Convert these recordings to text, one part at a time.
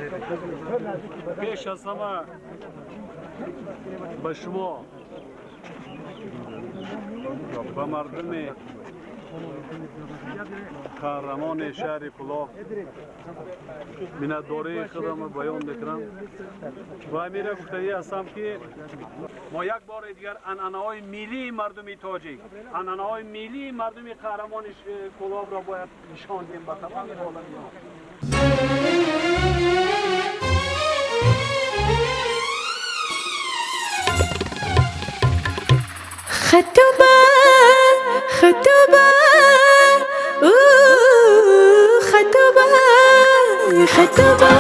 Пеш аз ҳама ба шумо, ба мардуми қаҳрамони шаҳри Кӯлоб миннатдории худамро баён мекунам ва амира гуфтанӣ ҳастам, ки мо як бори дигар анъанаҳои миллии мардуми тоҷик, анъанаҳои миллии мардуми қаҳрамони Кӯлобро бояд нишон диҳем ба тамоми оламиён. خطوبة خطوبة أوه خطوبة خطوبة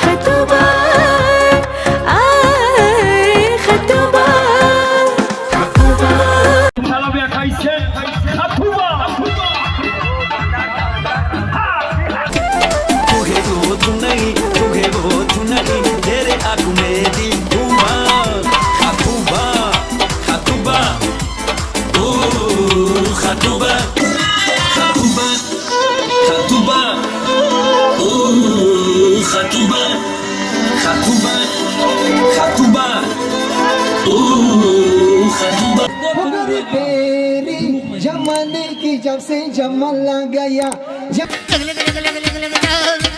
خطوبة آي خطوبة خطوبة. талаб хайсе хатуба. तुझे वो तू नहीं, तुझे वो तू नहीं, तेरे आगू में दिल घुमा। खातूबा खातूबा ओ खातूबा खातूबा खातूबा ओ खातूबा खातूबा खातूबा ओ खातूबा। तेरी जमाने की जब से जमाना गया। लगले लगले लगले लगले।